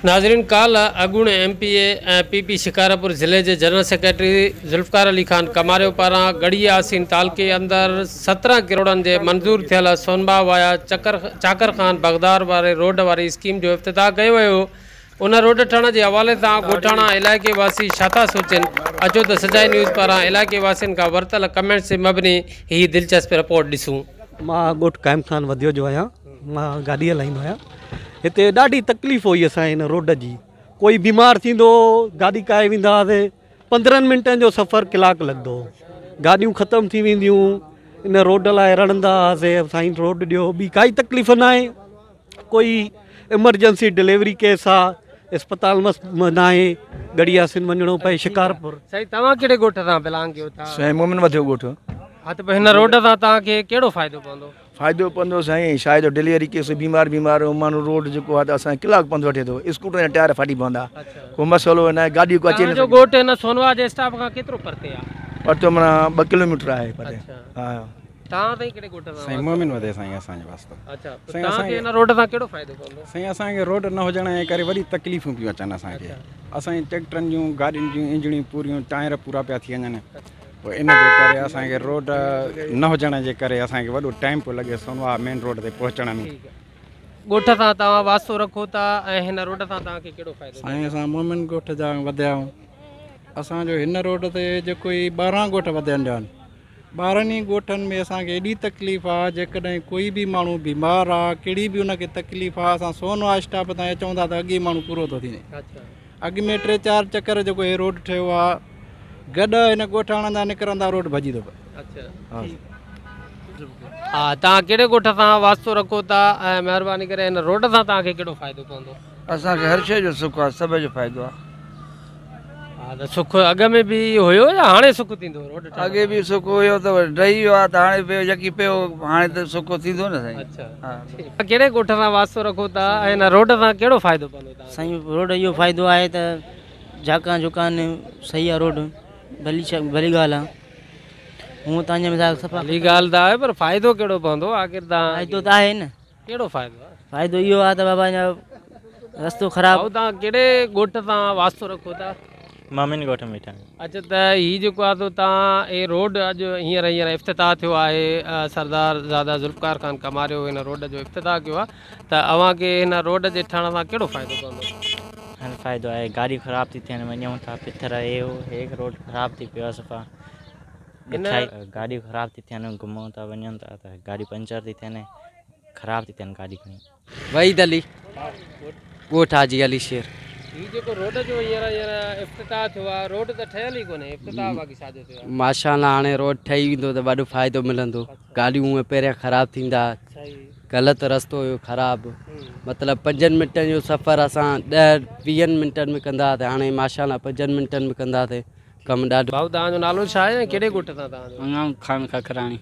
ناظرين ڪالهه اڳوڻي M P A ۽ P P Shikarpur ضلعي جي جنرل سيڪريٽري ذوالفقار علي خان ڪماريو پاران ڳڙهي ياسين تعلقي اندر 17 ڪروڙن جي منظور ٿيل سونبا وايا چڪر چاڪر خان بغدار واري روڊ واري اسڪيم جو افتتاح ڪيو ويو ان روڊ ٺهڻ جي حوالي سان ڳوٺاڻا علائقي واسي ڇا ٿا سوچين اچو ته سجائي نيوز پاران علائقي واسين کان ورتل ڪمينٽس تي مبني هي دلچسپ رپورٽ ڏسون. مان ڳوٺ قائم خان وڌيو جو آهيان مان گاڏي هلائيندو آهيان هتي ڏاڍي تڪليف هئي اسان کي هن روڊ جي ڪوئي بيمار ٿيندو هو گاڏي ڪاهي ويندا هئاسين 15 منٽن جو سفر ڪلاڪ لڳندو هو گاڏيون ختم ٿي وينديون ان روڊ لاء رڙندا هئاسين سائين روڊ ڏيو ٻي ڪائي تڪليف ناهي ڪوئي ايمرجنسي ڊليوري ڪيس آ اسپتال مس ناهي ڳڙهي ياسين وڃڻو پئي شڪارپور. سائين توهان ڪهڙي ڳوٺ سان بلانگ ڪيو ٿا؟ سائين مومن وڌيو ڳوٺ. ها ته پوء هن روڊ سان توهان کي ڪهڙو فائدو پوندو؟ فائدو پوندو سائين شايد ڊليوري ڪيس بيمار بيمار ماڻهو روڊ جيڪو آ ته اسان کي ڪلاڪ پنڌ وٺي ٿو اسڪوٽر جا ٽائر ڦاٽي پوندا ڪو مسئلو ناهي گاڏي ڪو اچي نه توهان جو ڳوٺ هن سونوا جي اسٽاپ کان ڪيترو پرتي آ؟ پرتي معنيٰ 2 ڪلوميٽر آهي پرتي ها. توهان سائين ڪهڙي ڳوٺ سان سائين مومن وڌي سائين اسان جو واسطو. اڇا پوء توهان کي هن روڊ سان ڪهڙو فائدو پوندو؟ سائين اسان کي روڊ نه هجڻ جي ڪري وڏي تڪليفون پيون اچن اسان کي اسان جي ٽريڪٽرن جون گاڏين جون انجڻيون پوريون ٽائر پورا پيا ٿي وڃن پوء ان جي ڪري اسان کي روڊ نه هجڻ جي ڪري اسان کي وڏو ٽائيم پيو لڳي سونواهه مين روڊ تي پهچڻ ۾. ڳوٺ سان توهان واسطو رکو ٿا ۽ هن روڊ سان توهان کي ڪهڙو فائدو؟ سائين اسان مومن ڳوٺ جا وڌيا آهيون اسان جو هن روڊ تي جيڪو هي 12 ڳوٺ وڌين جا آهن 12 ئي ڳوٺن ۾ اسان کي ايڏي تڪليف آ جيڪڏهن ڪوئي به ماڻهو بيمار آ ڪهڙي به ان کي تڪليف آ اسان سونوا اسٽاپ تائين اچون ٿا ته اڳ ئي ماڻهو پورو ٿو ٿي وڃي اڳ ۾ 3 4 چڪر جيڪو هي روڊ ٺهيو آ گڏ هن ڳوٺاڻن جا نڪرندا روڊ ڀڄي ٿو پئي. ها توهان ڪهڙي ڳوٺ سان واسطو رکو ٿا ۽ مهرباني ڪري هن روڊ سان توهان کي ڪهڙو فائدو پوندو؟ اسان کي هر شيء جو سک آ سڀ جو فائدو آ. ها ته سک اڳ ۾ به هيو يا هاڻي سک ٿيندو روڊ ٺهڻ اڳي به سک هيو ته وري ڊهي ويو آ ته هاڻي پيو يڪي پيو هاڻي ته سک ٿيندو نه سائين. اڇا ڪهڙي ڳوٺ سان واسطو رکو ٿا ۽ هن روڊ سان ڪهڙو فائدو پوندو توهان کي؟ سائين روڊ اهو فائدو آهي ته جھاڪان جھڪان صحيح آ روڊ ڀلي ڀلي ڳالهه آ هونء ته اڃا مثال صفا ڀلي ڳالهه ته آهي پر فائدو ڪهڙو پوندو آخر توهان فائدو ته آهي نه ڪهڙو فائدو آهي؟ فائدو اهو آهي ته بابا اڃا رستو خراب. ڀائو توهان ڪهڙي ڳوٺ سان واسطو رکو ٿا؟ مامين ڳوٺ ۾ ويٺا آهيون. اڇا ته هي جيڪو آهي سو توهان هي روڊ اڄ هينئر هينئر افتتاح ٿيو آهي سردار زاده ذوالفقار خان ڪماريو هن روڊ جو افتتاح ڪيو آهي ته اوهان کي هن روڊ جي ٺهڻ سان ڪهڙو فائدو پوندو؟ هاڻي فائدو آهي گاڏيون خراب ٿي ٿين وڃون ٿا پٿر هي هو هي روڊ خراب ٿي پيو آهي صفا گاڏيون خراب ٿي ٿين گهمون ٿا وڃون ٿا ته گاڏيون پنچر ٿي ٿين خراب ٿي ٿين گاڏي گهڻي. وحيد علي ڳوٺ حاجي علي شير. هي جيڪو روڊ جو هينئر هينئر افتتاح ٿيو آهي روڊ ته ٺهيل ئي ڪونهي افتتاح باقي ڇا جو ٿيو آهي. ماشاء الله هاڻي روڊ ٺهي ويندو ته وڏو فائدو ملندو گاڏيون هونئن پهريان خراب ٿيندا غلط رستو هيو خراب مطلب 5 منٽن جو سفر اسان 10 20 منٽن ۾ ڪندا هئاسين هاڻي ماشاء الله 5 منٽن ۾ ڪنداسين ڪم ڏاڍو. ڀائو توهان جو نالو ڇا آهي ۽ ڪهڙي ڳوٺ تان توهان جو؟ انعام خان ککراڻي.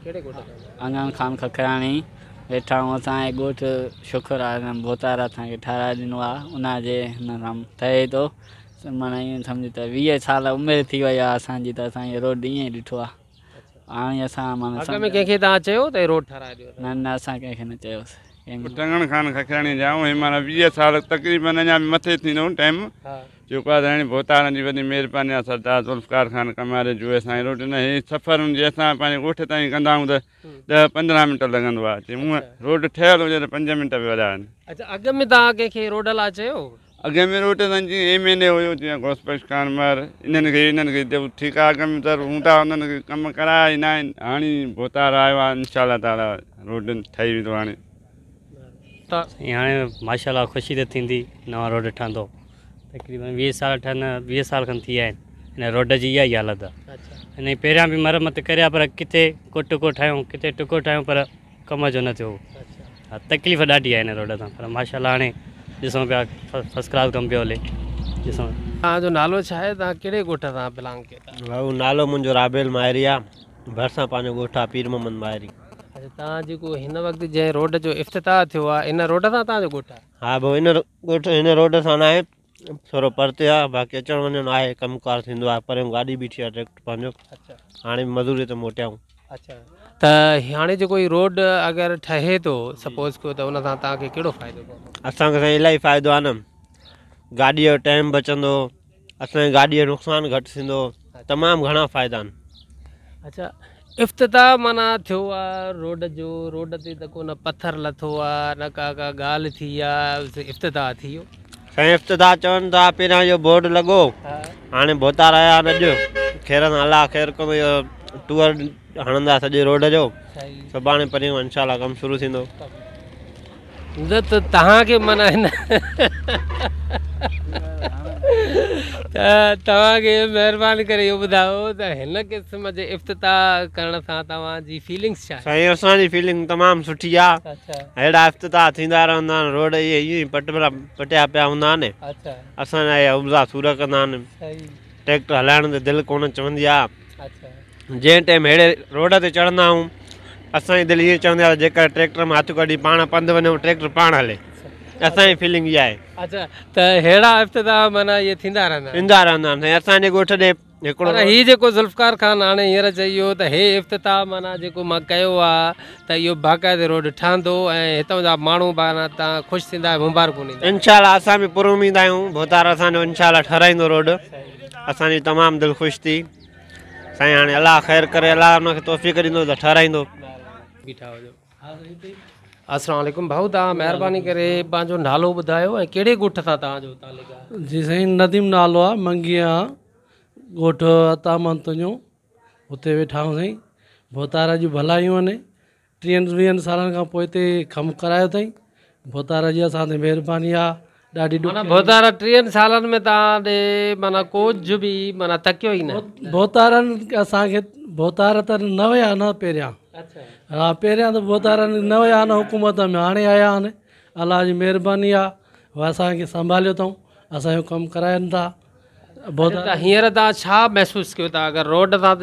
ڪهڙي ڳوٺ تان؟ انعام خان ککراڻي ويٺا آهيون اسان جي ڳوٺ شڪر آهي ڀوتار اسان کي ٺاهرائي ڏنو آهي ان جي هن سان ٺهي ٿو معنيٰ ائين سمجهه ته 20 سال عمر ٿي وئي آهي اسان جي ته اسان هي روڊ ائين ئي ڏٺو آهي هاڻي اسان معنيٰ اڳ ۾ ڪنهن کي توهان چيو ته هي روڊ ٺهرائي ڏيو؟ نه نه اسان ڪنهن کي نه چيوسين. ٽنگڻ خان ککراڻي جا آهيون هي معنيٰ 20 سال تقريبن اڃا به مٿي ٿيندو ٽائيم جيڪو آهي سائين ڀوتارن جي وڏي مهرباني آهي سردار ذوالفقار خان ڪماري جو سائين روڊ نه هي سفر جي اسان پنهنجي ڳوٺ تائين ڪندا آهيون ته 10 15 منٽ لڳندو آهي جي هونء روڊ ٺهيل هجي ته 5 منٽ به وڏا آهن. اڇا اڳ ۾ توهان ڪنهن کي روڊ لاء چيو؟ اڳ ۾ روڊ سائين جيئن ايم اين اي هيو جيئن غوث بخش خان مهر انهن کي انهن کي ٺيڪا اڳ ۾ ته هوندا انهن کي ڪم ڪرايا ئي نه آهن هاڻي ڀوتار آيو آهي انشاء الله تعاليٰ روڊ ٺهي ويندو هاڻي. سائين هاڻي ماشاء الله خوشي ته ٿيندي نوان روڊ ٺهندو تقريبن 20 سال ٺهن 20 سال کن ٿي ويا آهن هن روڊ جي اها ئي حالت آهي هن جي پهريان به مرمت ڪريا پر ڪٿي ڪو ٽڪو ٺاهيون ڪٿي ٽڪو ٺاهيون پر ڪم جو نه ٿيو ها تڪليف ڏاڍي آهي هن روڊ تان پر ماشاء الله هاڻي ڏسون پيا فرسٽ ڪلاس ڪم پيو هلي ڏسون. توهان جو نالو ڇا آهي توهان ڪهڙي ڳوٺ سان بلانگ ڪيو ٿا؟ ڀائو نالو منهنجو رابيل ماهري آ ڀرسان پنهنجو ڳوٺ آ پير محمد ماهري. اڇا توهان جيڪو هن وقت جنهن روڊ جو افتتاح ٿيو آ ان روڊ سان توهان جو ڳوٺ آ؟ ها ڀائو ان ڳوٺ هن روڊ سان ناهي ٿورو پرتي آ باقي اچڻ وڃڻ آهي ڪم ڪار ٿيندو آ پريون گاڏي بيٺي آ ٽريڪٽر پنهنجو هاڻي به مزوري تي موٽيا آهيون. اڇا ته هاڻي جيڪو هي روڊ اگر ٺهي ٿو سپوز ڪيو ته ان سان توهان کي ڪهڙو فائدو پوندو؟ اسان کي سائين الاهي فائدو آهي نه گاڏي جو ٽائيم بچندو اسان جي گاڏي جو نقصان گهٽ ٿيندو تمام گهڻا فائدا آهن. اڇا افتتاح معنيٰ ٿيو آ روڊ جو روڊ تي ته ڪو نه پٿر لٿو آ نه ڪا ڪا ڳالهه ٿي آ افتتاح ٿي ويو. سائين افتتاح چون ٿا پهريان اهو بورڊ لڳو هاڻي ڀوتار آيا آهن اڄ خير سان الله خير ڪندو اهو ٽوئر هڻندا سڄي روڊ جو سڀاڻي پرينء کان انشاء الله ڪم شروع ٿيندو. نه ته توهان کي معنيٰ هن ته توهان کي مهرباني ڪري اهو ٻڌايو ته هن قسم جي افتتاح ڪرڻ سان توهان جي فيلنگس ڇا آهي؟ سائين اسان جي فيلنگ تمام سٺي آ اهڙا افتتاح ٿيندا رهندا آهن روڊ اهي ائين ئي پٽيا پيا هوندا آهن اسان جا اهي ابزا سور ڪندا آهن ٽريڪٽر هلائڻ تي دل ڪونه چوندي آ جنهن ٽائيم اهڙي روڊ تي چڙهندا آهيون اسان جي دل ائين چوندي آهي ته جيڪر ٽريڪٽر مان هٿ ڪڍي پاڻ پنڌ وڃون ٽريڪٽر پاڻ هلي اسان جي فيلنگ اها آهي. اڇا ته اهڙا افتتاح معنيٰ اهي ٿيندا رهندا آهن. ٿيندا رهندا آهن سائين اسان جي ڳوٺ ڏي هڪڙو پر هي جيڪو ذوالفقار خان هاڻي هينئر چئي ويو ته هي افتتاح معنيٰ جيڪو مان ڪيو آهي ته اهو باقاعدي روڊ ٺهندو ۽ هتان جا ماڻهو معنيٰ تان خوش ٿيندا ۽ مبارڪون ڏيندا. انشاء الله اسان به پر اميد آهيون ڀوتار اسان جو انشاء الله ٺهرائيندو روڊ اسان جي تمام دل خوش ٿي. سائين هاڻي الله خير ڪري الله ان کي توفيق ڏيندو ته ٺهرائيندو. بيٺا هجو. السلام عليڪم ڀائو توهان مهرباني ڪري پنهنجو نالو ٻڌايو ۽ ڪهڙي ڳوٺ سان توهان جو تعلق آهي. جي سائين نديم نالو آ منگي آ ڳوٺ عطا محمد تنيو اتي ويٺا آهيون سائين ڀوتار جون ڀلايون آهن ٽيهن ويهن سالن کان پوء هتي ڪم ڪرايو اٿائين ڀوتار جي اسان تي مهرباني آ ڏاڍي معنيٰ ڀوتار ٽيهن سالن ۾ توهان ڏي معنيٰ ڪجهه به معنيٰ تڪيو ئي نه. ڀوتارن اسان کي ڀوتار ته نه هيا نه پهريان ها پهريان ته ڀوتار نه هيا نه حڪومت ۾ هاڻي آيا آهن الله جي مهرباني آ اسان کي سنڀاليو اٿئون اسان جو ڪم ڪرائن ٿا. ته هينئر توهان ڇا محسوس ڪيو ٿا اگر روڊ سان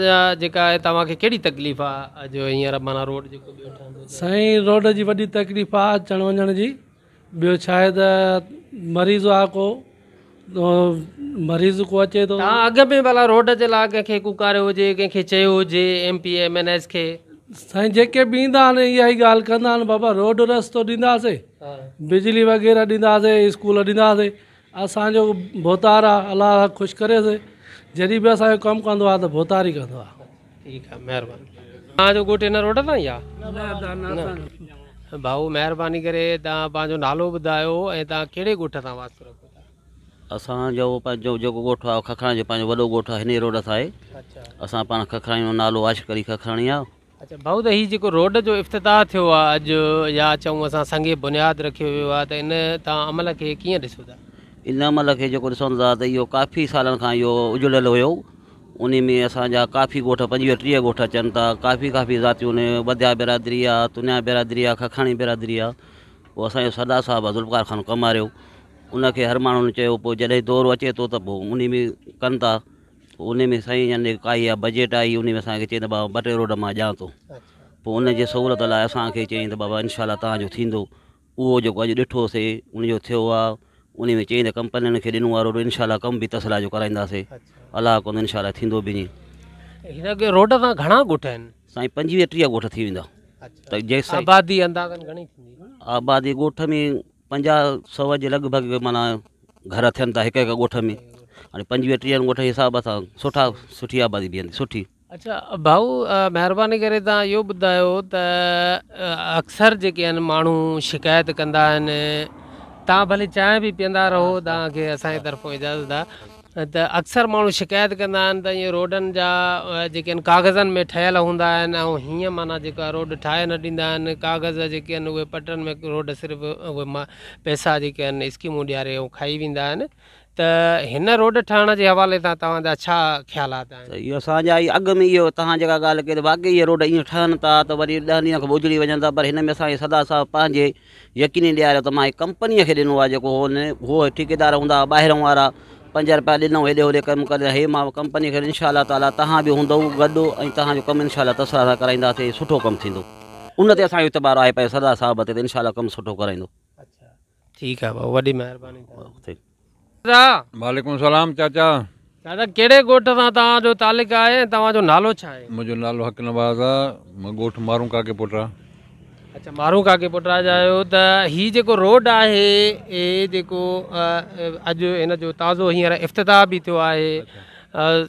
جيڪا آهي توهان کي ڪهڙي تڪليف آ جو هينئر معنيٰ روڊ جيڪو ٻيو ٺهندو ته. سائين روڊ جي وڏي تڪليف آ اچڻ وڃڻ جي ٻيو ڇا آهي ته مريض آ ڪو مريض ڪو اچي ٿو. توهان اڳ ۾ ڀلا روڊ جي لاء ڪنهن کي ڪوڪاريو هجي ڪنهن کي چيو هجي M P A M N As کي. سائين جيڪي به ايندا آهن اها ئي ڳالهه ڪندا آهن بابا روڊ رستو ڏينداسي بجلي وغيره ڏينداسي اسڪول ڏينداسي اسان جو ڀوتار آ الله خوش ڪريس جڏهن به اسان جو ڪم ڪندو آ ته ڀوتار ئي ڪندو آ. ٺيڪ آ مهرباني. توهان جو ڳوٺ هن روڊ تان ئي آ؟ نه ڀائو مهرباني ڪري توهان پنهنجو نالو ٻڌايو ۽ توهان ڪهڙي ڳوٺ سان واسطو رکو ٿا؟ اسان جو پنهنجو جيڪو ڳوٺ آ ککراڻي جو پنهنجو وڏو ڳوٺ آ هن ئي روڊ سان آهي اسان پاڻ ککراڻي جو نالو عاشق علي ککراڻي آ. اڇا ڀائو ته هي جيڪو روڊ جو افتتاح ٿيو آ اڄ يا چئون اسان سنگ بنياد رکيو ويو آ ته ان توهان عمل کي ڪيئن ڏسو ٿا؟ ان عمل کي جيڪو ڏسون ٿا ته اهو ڪافي سالن کان اهو اجڙيل هيو انهي ۾ اسان جا ڪافي ڳوٺ پنجويهه ٽيهه ڳوٺ اچن ٿا ڪافي ڪافي ذاتيون آهن ٻڌيا برادري آ تنيا برادري آ ککاڻي برادري آ پوء اسان جو سردار صاحب آ ذوالفقار خان ڪماريو ان کي هر ماڻهن چيو پوء جڏهن دور اچي ٿو ته پوء انهي ۾ ڪن ٿا پوء انهي ۾ سائين جن جي ڪائي اها بجيٽ آئي انهي ۾ اسان کي چيائين ته بابا ٻه ٽي روڊ مان ڏيان ٿو پوء ان جي سهولت لاء اسان کي چيائين ته بابا انشاء الله توهان جو ٿيندو اهو جيڪو اڄ ڏٺو سي ان جو ٿيو آ انهي ۾ چيائين ته ڪمپنين کي ڏنو آ روڊ انشاء الله ڪم به تسلا جو ڪرائينداسي الله ڪندو انشاء الله ٿيندو به ائين. هن روڊ سان گهڻا ڳوٺ آهن؟ سائين پنجويهه ٽيهه ڳوٺ ٿي ويندا. ته جيسين آبادي اندازن گهڻي ٿيندي؟ آبادي ڳوٺ ۾ پنجاهه سؤ جي لڳ ڀڳ معنيٰ گهر ٿين ٿا هڪ هڪ ڳوٺ ۾ هاڻي پنجويهه ٽيهن ڳوٺن جي حساب سان سٺا سٺي آبادي بيهندي سٺي. اڇا ڀائو مهرباني ڪري توهان اهو ٻڌايو ته اڪثر جيڪي آهن ماڻهو شڪايت ڪندا آهن توهان ڀلي چانهه به پيئندا رهو توهان کي اسان جي طرفون اجازت آهي ته اڪثر ماڻهو شڪايت ڪندا آهن ته اهي روڊن جا جيڪي آهن ڪاغذن ۾ ٺهيل هوندا آهن ۽ هيئن معنيٰ جيڪا روڊ ٺاهي نه ڏيندا آهن ڪاغذ جيڪي آهن اهي پٽن ۾ روڊ صرف اهي پئسا جيڪي آهن اسڪيمون ڏياري ۽ کائي ويندا آهن ته هن روڊ ٺهڻ جي حوالي سان توهان جا ڇا خيالات آهن؟ ته اهو اسان جا اڳ ۾ اهو توهان جيڪا ڳالهه ڪئي ته واقعي اهي روڊ ائين ٺهن ٿا ته وري ڏهن ڏينهن کان پوء اجڙي وڃن ٿا پر هن ۾ اسان کي سدا صاحب پنهنجي يقيني ڏياريو ته مان هي ڪمپنيء کي ڏنو آهي جيڪو هو نه هو ٺيڪيدار هوندا هئا ٻاهرئون وارا پنج رپيا ڏنئون هيڏي هوڏي ڪم ڪري هي مان ڪمپنيء کي انشاء الله تعاليٰ توهان به هوندؤ گڏ ۽ توهان جو ڪم انشاء الله تسرا سان ڪرائينداسين سٺو ڪم ٿيندو ان تي اسان جو اعتبار آهي پنهنجي سردار صاحب تي ته انشاء الله ڪم سٺو ڪرائيندو. ٺيڪ آهي ڀائو وڏي مهرباني توهان جي. وعليڪم السلام چاچا. دادا ڪهڙي ڳوٺ سان توهان جو تعلق آهي ۽ توهان جو نالو ڇا آهي؟ منهنجو نالو حق نواز آ، مان ڳوٺ مارون ڪاڪي پوٽا. اڇا مارون ڪاڪي پوٽا جا آهيو ته هي جيڪو روڊ آهي اي جيڪو اڄ هن جو تازو هينئر افتتاح به ٿيو آهي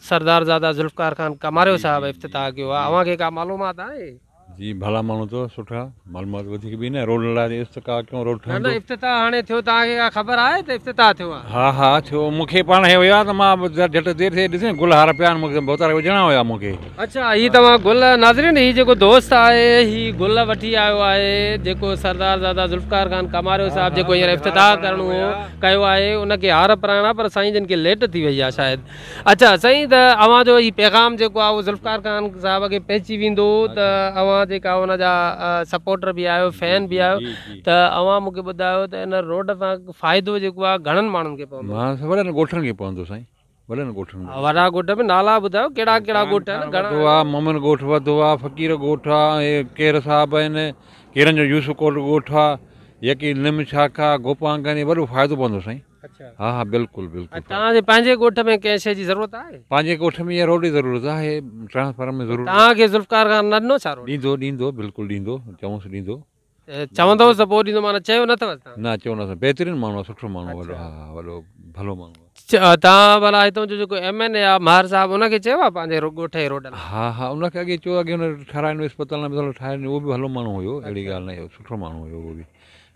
سردار زاده ذوالفقار خان ڪماريو صاحب افتتاح ڪيو آهي اوهان کي ڪا معلومات آهي؟ جي ڀلا ماڻهو اٿو سٺا معلومات وڌيڪ به نه روڊ لاء افتتاح ڪيو روڊ ٺهندو. نه نه افتتاح هاڻي ٿيو توهان کي ڪا خبر آهي ته افتتاح ٿيو آهي. ها ها ٿيو مون کي پاڻ هي هيا ته مان جهٽ دير ٿي ڏسين گل هار پيا آهن مون کي ڀوتار وجهڻا هيا مون کي. اڇا هي توهان گل ناظرين هي جيڪو دوست آهي هي گل وٺي آيو آهي جيڪو سردار زاده ذوالفقار خان ڪماريو صاحب جيڪو هينئر افتتاح ڪرڻو هو ڪيو آهي ان کي هار پرائڻا پر سائين جن کي ليٽ ٿي وئي آهي شايد. اڇا سائين ته اوهان جو هي پيغام جيڪو آهي اهو ذوالفقار خان صاحب کي پهچي ويندو ته اوهان جيڪا ان جا سپورٽر به آهيو فين به آهيو ته اوهان مون کي ٻڌايو ته ان روڊ سان فائدو جيڪو آهي گهڻن ماڻهن کي پوندو؟ مان وڏن ڳوٺن کي پوندو سائين وڏن ڳوٺن کي. وڏا ڳوٺ به نالا ٻڌايو ڪهڙا ڪهڙا ڳوٺ آهن گهڻا وڌو آهي مومن ڳوٺ وڌو آهي فقير ڳوٺ آهي ۽ ڪير صاحب آهن ڪيرن جو يوسف ڪوٽ ڳوٺ آهي يڪي نم شاخ آهي گوپانگ آهن وڏو فائدو پوندو سائين. ها ها بلڪل بلڪل. توهان جي پنهنجي ڳوٺ ۾ ڪنهن شيء جي ضرورت آهي؟ پنهنجي ڳوٺ ۾ اها روڊ جي ضرورت آهي ٽرانسفارم جي ضرورت. توهان کي ذوالفقار خان نه ڏنو ڇا روڊ؟ ڏيندو ڏيندو بلڪل ڏيندو چئونس ڏيندو. چوندوس ته پوء ڏيندو معنيٰ چيو نه اٿوس توهان؟ نه چيو نه اٿس بهترين ماڻهو آهي سٺو ماڻهو آهي وڏو ها ها وڏو ڀلو ماڻهو آهي. توهان ڀلا هتان جو جيڪو ايم اين اي آهي مهر صاحب ان کي چيو آهي پنهنجي ڳوٺ جي روڊ لاء؟ ها ها ان کي اڳي چيو اڳي هن ٺهرايو اسپتال ۾ ٺاهي ڏنو اهو به ڀلو ماڻهو هيو اهڙي ڳالهه نه آهي سٺو ماڻهو هيو اهو به.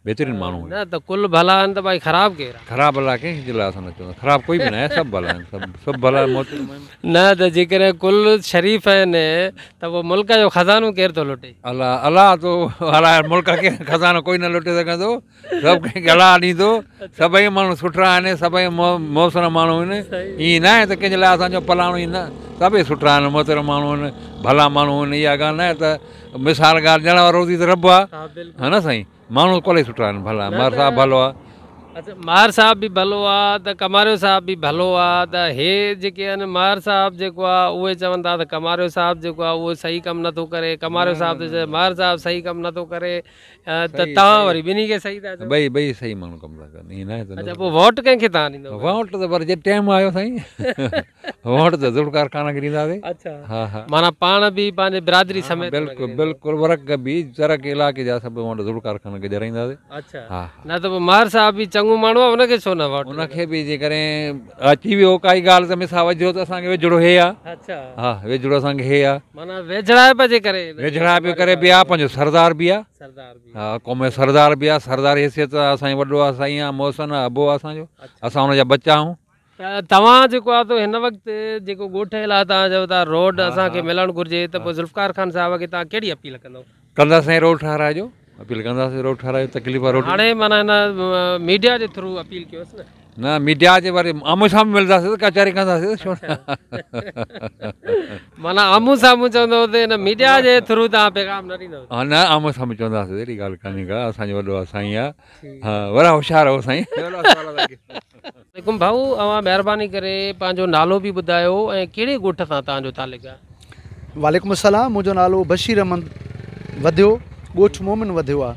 بهترين ماڻهو هيو. نه ته ڪل ڀلا آهن ته ڀائي خراب ڪير آهي؟ خراب الله ڪنهن جي لاء اسان نه چوندا خراب ڪوئي به ناهي سڀ ڀلا آهن سڀ سڀ ڀلا محترم آهن. نه ته جيڪڏهن ڪل شريف آهن ته پوء ملڪ جو خزانو ڪير ٿو لٽي؟ الله الله ٿو هلائي ملڪ کي خزانو ڪوئي نه لٽي سگهندو سڀ ڪنهن کي الله ڏيندو سڀئي ماڻهو سٺا آهن سڀئي محسن ماڻهو آهن ائين نه آهي ته ڪنهن جي لاء اسان جو فلاڻو ائين نه سڀئي سٺا آهن محترم ماڻهو آهن ڀلا ماڻهو آهن اها ڳالهه نه آهي ته مثال ڳالهه ڏيڻ وارو روزي ته رب آ ها نه سائين ماڻهو ڪلهي سٺا آهن ڀلا مهر صاحب ڀلو آ. اڇا مهر صاحب به ڀلو آ ته ڪماريو صاحب به ڀلو آ ته هي جيڪي آهن مهر صاحب جيڪو آ اهي چون ٿا ته ڪماريو صاحب جيڪو آ اهو صحيح ڪم نٿو ڪري ڪماريو صاحب ٿو چئي مهر صاحب صحيح ڪم نٿو ڪري ته توهان وري ٻنهي کي صحيح ٿا چئو. ٻئي ٻئي صحيح ماڻهو ڪم ٿا ڪن ائين ناهي ته اڇا پوء ووٽ ڪنهن کي توهان ڏيندؤ؟ ووٽ ته پر جي ٽيم آيو سائين ووٽ ته ذوالفقار خان کي ڏينداسين. اڇا ها ها معنيٰ پاڻ به پنهنجي برادري سميت بلڪل بلڪل ورڪ به چرڪ علائقي جا سڀ ووٽ ذوالفقار خان کي ڏيارائينداسين. اڇا ها ها نه ته پوء مهر صاحب به چڱو ماڻهو آهي ان کي ڇو نه ووٽ ان کي به جيڪڏهن اچي ويو ڪائي ڳالهه ته مثال وجهو ته اسان کي ويجهڙو هي آ. اڇا ها ويجهڙو اسان کي هي آ. معنيٰ ويجهڙائپ جي ڪري. ويجهڙائپ جي ڪري به آ پنهنجو سردار به آ. سردار به ها قوم جو سردار به آ سرداري حيثيت سان اسان جو وڏو آ سائين آ محسن آ ابو آ اسان جو اسان ان جا ٻچا آهيون. ته توهان جيڪو آ سو هن وقت جيڪو ڳوٺ جي لاء توهان چئو ٿا روڊ اسان کي ملڻ گهرجي ته پوء ذوالفقار خان صاحب کي توهان ڪهڙي اپيل ڪندؤ؟ ڪنداسين روڊ ٺهرائجو اپيل ڪنداسين روڊ ٺهرايو تڪليف آ روڊ هاڻي معنيٰ هن ميڊيا جي ٿرو اپيل ڪيوس نه. نه ميڊيا جي وري آمهون سامهون ملنداسين ته ڪچهري ڪنداسين ته ڇو نه. معنيٰ آمهون سامهون چوندؤ ته هن ميڊيا جي ٿرو توهان پيغام نه ڏيندؤ. ها نه آمهون سامهون چونداسين اهڙي ڳالهه ڪانهي ڪا اسان جو وڏو آ سائين آ ها وڏا هوشيار آهو سائين. عليڪم ڀائو اوهان مهرباني ڪري پنهنجو نالو به ٻڌايو ۽ ڪهڙي ڳوٺ سان توهان جو تعلق آهي. وعليڪم السلام منهنجو نالو بشير احمد وڌيو ڳوٺ مومن وڌيو آ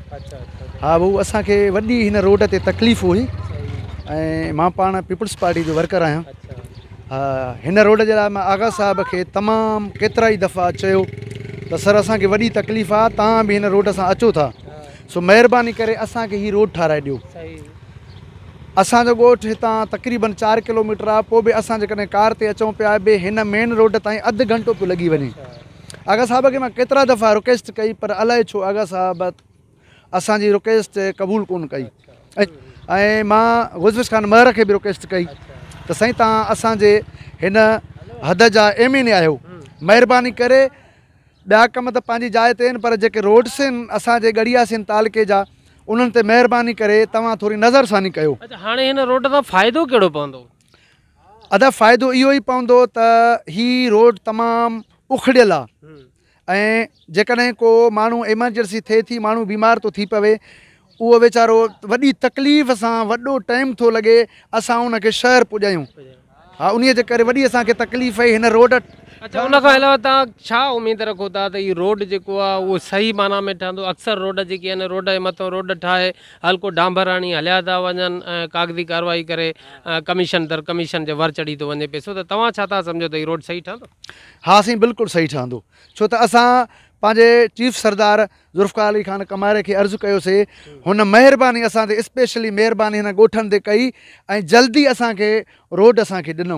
ها ڀائو اسان کي وڏي هن روڊ تي تڪليف هئي ۽ مان پاڻ پيپلز پارٽي جو ورڪر آهيان ها هن روڊ جي لاء مان آغا صاحب کي تمام ڪيترا ئي دفعا چيو ته سر اسان کي وڏي تڪليف آ توهان به هن روڊ سان اچو ٿا سو مهرباني ڪري اسان کي هي روڊ ٺاهرائي ڏيو. اسان جو ڳوٺ هتان تقريبن چار ڪلوميٽر آهي پوء به اسان جيڪڏهن ڪار تي اچون پيا به هن مين روڊ تائين اڌ گهنٽو پيو لڳي وڃي. آغا صاحب کي مان ڪيترا دفعا رڪويسٽ ڪئي پر الائي ڇو آغا صاحب اسان جي رڪويسٽ قبول ڪونه ڪئي ۽ مان غوث خان مهر کي به رڪويسٽ ڪئي ته سائين توهان اسان جي هن حد جا ايم اين اي آهيو مهرباني ڪري ٻيا ڪم ته پنهنجي جاء تي آهن پر جيڪي روڊس آهن اسان جي ڳڙهي ياسين تعلقي جا انهن تي مهرباني ڪري توهان ٿوري نظر ثاني ڪيو. اڇا هاڻي هن روڊ سان فائدو ڪهڙو پوندو؟ ادا فائدو اهو ئي پوندو ته هي روڊ تمام اکڙيل آ ۽ جيڪڏهن ڪو ماڻهو ايمرجنسي ٿئي ٿي ماڻهو بيمار ٿو ٿي پوي اهو ويچارو وڏي تڪليف سان وڏو ٽائيم ٿو لڳي اسان ان کي شهر پڄايون. ها انهي جي ڪري وڏي اسان کي تڪليف آهي هن روڊ اڇا ان کان علاوه توهان ڇا اميد رکو ٿا ته هي روڊ جيڪو آهي اهو صحيح معنيٰ ۾ ٺهندو اڪثر روڊ جيڪي آهن روڊ جي مٿان روڊ ٺاهي هلڪو ڊانڀر هڻي هليا ٿا وڃن ۽ ڪاغذي ڪارروائي ڪري ڪميشن در ڪميشن جي ور چڙهي ٿو وڃي پئسو ته توهان ڇا ٿا سمجهو ته هي روڊ صحيح ٺهندو؟ ها سائين بلڪل صحيح ٺهندو ڇو ته اسان پنهنجي چيف سردار ذوالفقار علي خان ڪماري کي عرض ڪيوسي هن مهرباني اسان تي اسپيشلي مهرباني هن ڳوٺن تي ڪئي ۽ جلدي اسان کي روڊ اسان کي ڏنو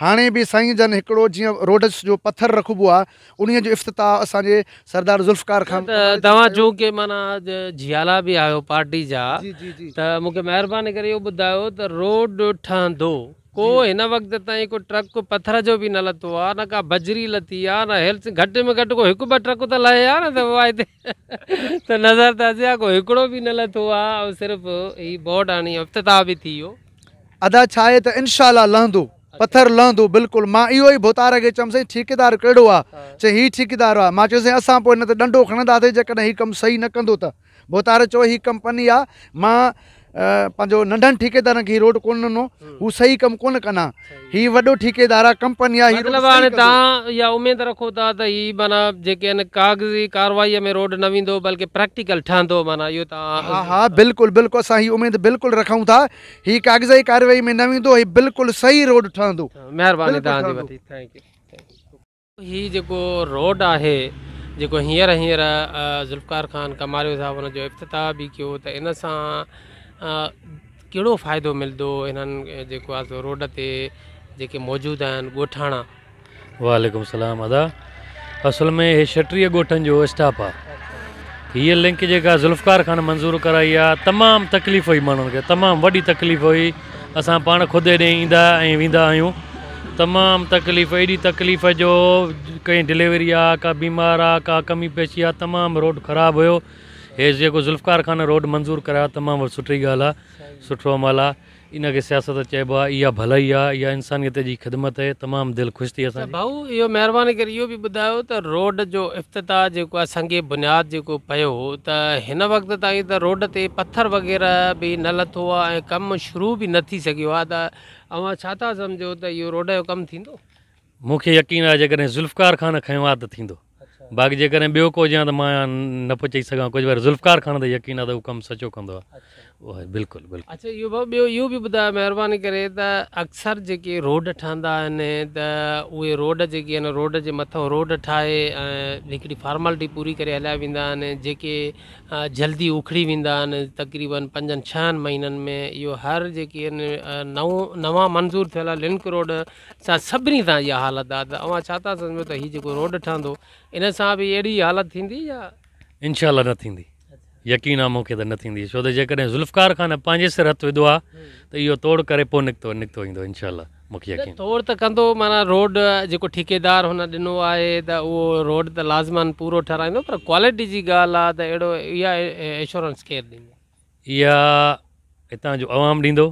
هاڻي به سائين جن هڪڙو جيئن روڊ جو پٿر رکبو آ انهي جو افتتاح اسان جي سردار ذوالفقار خان ته توهان چونڪه معنيٰ جيالا به آهيو پارٽي جا ته مون کي مهرباني ڪري اهو ٻڌايو ته روڊ ٺهندو ڪو هن وقت تائين ڪو ٽرڪ پٿر جو به نه لٿو آ نه ڪا بجري لٿي آ نه هيلث گهٽ ۾ گهٽ ڪو هڪ ٻه ٽرڪ ته لهي آ نه ته اها هتي ته نظر ته اچي آ ڪو هڪڙو به نه لٿو آ ۽ صرف هي بورڊ هڻي افتتاح به ٿي ويو. ادا ڇا آهي ته انشاء الله لهندو پٿر لهندو بلڪل مان اهو ئي ڀوتار کي چيم سائين ٺيڪيدار ڪهڙو آ چئي هي ٺيڪيدار آ مان چيو سائين اسان پوء هن تي ڏنڊو کڻنداسين جيڪڏهن هي ڪم صحيح نه ڪندو ته ڀوتار چيو هي ڪمپني آ مان پنهنجو ننڍن ٺيڪيدارن کي هي روڊ ڪونه ڏنو هو صحيح ڪم ڪونه ڪندا هي وڏو ٺيڪيدار آ ڪمپني آ هي مطلب هاڻي توهان اها اميد رکو ٿا ته هي معنيٰ جيڪي آهن ڪاغذي ڪارروائي ۾ روڊ نه ويندو بلڪه پريڪٽيڪل ٺهندو معنيٰ اهو توهان ها ها بلڪل بلڪل اسان هي اميد بلڪل رکون ٿا هي ڪاغذي ڪارروائي ۾ نه ويندو هي بلڪل صحيح روڊ ٺهندو مهرباني توهان جي وڏي thank you. هي جيڪو روڊ آهي جيڪو هينئر هينئر ذوالفقار خان ڪماريو صاحب ان جو افتتاح به ڪيو ته ان سان ڪهڙو فائدو ملندو انهن جيڪو آهي سو روڊ تي جيڪي موجود آهن ڳوٺاڻا. وعليڪم السلام ادا اصل ۾ هي 36 ڳوٺن جو اسٽاپ آ هيء لنڪ جيڪا ذوالفقار خان منظور ڪرائي آ تمام تڪليف هئي ماڻهن کي تمام وڏي تڪليف هئي اسان پاڻ خود هيڏي ايندا ۽ ويندا آهيون تمام تڪليف ايڏي تڪليف جو ڪئين ڊليوري آ ڪا بيمار آ ڪا ڪمي پيشي آ تمام روڊ خراب هيو هي جيڪو ذوالفقار خان روڊ منظور ڪرايو تمام سٺي ڳالهه آ سٺو عمل آ ان کي سياست چئبو آ اها ڀلائي آ اها انسانيت جي خدمت اهي تمام دل خوش ٿي اسان جي. ڀائو اهو مهرباني ڪري اهو به ٻڌايو ته روڊ جو افتتاح جيڪو آ سنگ بنياد جيڪو پيو هو ته هن وقت تائين ته روڊ تي پٿر وغيره به نه لٿو آ ۽ ڪم شروع به نه ٿي سگهيو آ ته اوهان ڇا ٿا سمجهو ته اهو روڊ جو ڪم ٿيندو؟ مون کي يقين آهي جيڪڏهن ذوالفقار خان کنيو آهي ته ٿيندو باقي جيڪڏهن ٻيو ڪو هجي ها ته مان نه پيو چئي سگهان ڪجهه پر ذوالفقار خان تي يقين آهي ته هو ڪم سچو ڪندو آهي اهو بلڪل بلڪل. اڇا اهو ڀاء ٻيو اهو به ٻڌايو مهرباني ڪري ته اڪثر جيڪي روڊ ٺهندا آهن ته اهي روڊ جيڪي آهن روڊ جي مٿان روڊ ٺاهي ۽ هڪڙي فارملٽي پوري ڪري هليا ويندا آهن جيڪي جلدي اکڙي ويندا آهن تقريبن پنجن ڇهن مهينن ۾ اهو هر جيڪي آهن نئون نوان منظور ٿيل لنڪ روڊ سان سڀني سان اها حالت آهي ته اوهان ڇا ٿا سمجهو ته هي جيڪو روڊ ٺهندو ان سان به اهڙي ئي حالت ٿيندي يا. انشاء الله نه ٿيندي يقين آ مون کي ته نه ٿيندي ڇو ته جيڪڏهن ذوالفقار خان پنهنجي سر هٿ وڌو آ ته اهو توڙ ڪري پوء نڪتو نڪتو ايندو انشاء الله مون کي يقين. توڙ ته ڪندو معنيٰ روڊ جيڪو ٺيڪيدار هن ڏنو آهي ته اهو روڊ ته لازماً پورو ٺهرائيندو پر ڪوالٽي جي ڳالهه آ ته اهڙو اها ايشورنس ڪير ڏيندو. اها هتان جو عوام ڏيندو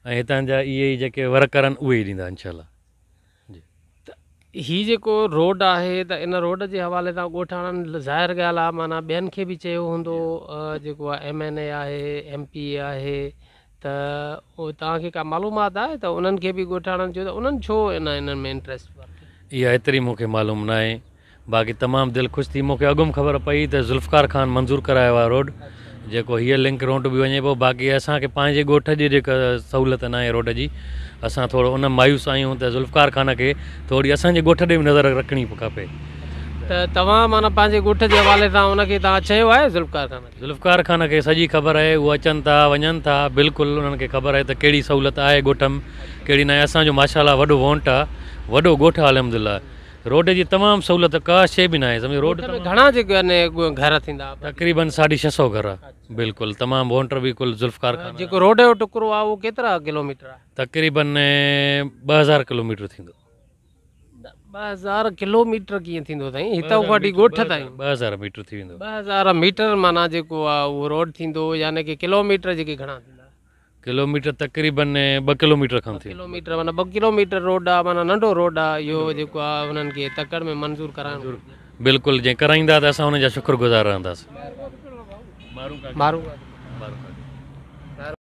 ۽ هتان جا اهي ئي جيڪي ورڪر آهن اهي ئي ڏيندا انشاء الله جي. ته هي جيڪو روڊ آهي ته ان روڊ جي حوالي سان ڳوٺاڻن ظاهر ڳالهه آهي معنيٰ ٻين کي به چيو هوندو جيڪو آهي ايم اين اي آهي ايم پي اي آهي ته توهان کي ڪا معلومات آهي ته انهن کي به ڳوٺاڻن چيو ته انهن ڇو انهن ۾ انٽريسٽ ورتو. اها ايتري مون کي معلوم ناهي باقي تمام دل خوش ٿي مونکي اڳم خبر پئي ته ذوالفقار خان منظور ڪرايو آهي روڊ جيڪو هيء لنڪ روڊ به وڃي پيو باقي اسان کي پنهنجي ڳوٺ جي جيڪا سهولت ناهي روڊ جي اسان ٿورو ان مايوس آهيون ته ذوالفقار خان کي ٿوري اسان جي ڳوٺ ڏي به نظر رکڻي کپي. ته توهان معنيٰ پنهنجي ڳوٺ جي حوالي سان ان کي توهان چيو آهي ذوالفقار خان کي؟ ذوالفقار خان کي سڄي خبر آهي هو اچن ٿا وڃن ٿا بلڪل انهن کي خبر آهي ته ڪهڙي سهولت آهي ڳوٺ م ڪهڙي ناهي اسان جو ماشاء الله وڏو وونٽ آهي وڏو ڳوٺ آهي الحمدلله روڊ جي تمام سهولت ڪا شيء به ناهي سمجهو روڊ ڳوٺ ۾ گهڻا جيڪي آهن گهر ٿيندا؟ تقريبن 650 گهر بلڪل تمام وونٽر به ڪل ذوالفقار خان. جيڪو روڊ جو ٽڪرو آهي اهو ڪيترا ڪلوميٽر آهي؟ تقريبن 2000 ڪلوميٽر ٿيندو. 2000 ڪلوميٽر ڪيئن ٿيندو سائين هتان کان وٺي ڳوٺ تائين؟ 2000 ميٽر ٿي ويندو. 2000 ميٽر معنيٰ جيڪو آهي اهو روڊ ٿيندو يعني ڪي ڪلوميٽر جيڪي گهڻا ٿيندا؟ ڪلوميٽر تقريبن 2 ڪلوميٽر کن ٿيندو. ڪلوميٽر معنيٰ 2 ڪلوميٽر روڊ آ معنيٰ ننڍو روڊ آ اهو جيڪو آ انهن کي تڪڙ ۾ منظور ڪرائڻ گهرجي. بلڪل جي ڪرائيندا ته اسان انهن جا شڪر گذار رهنداسين. مارو.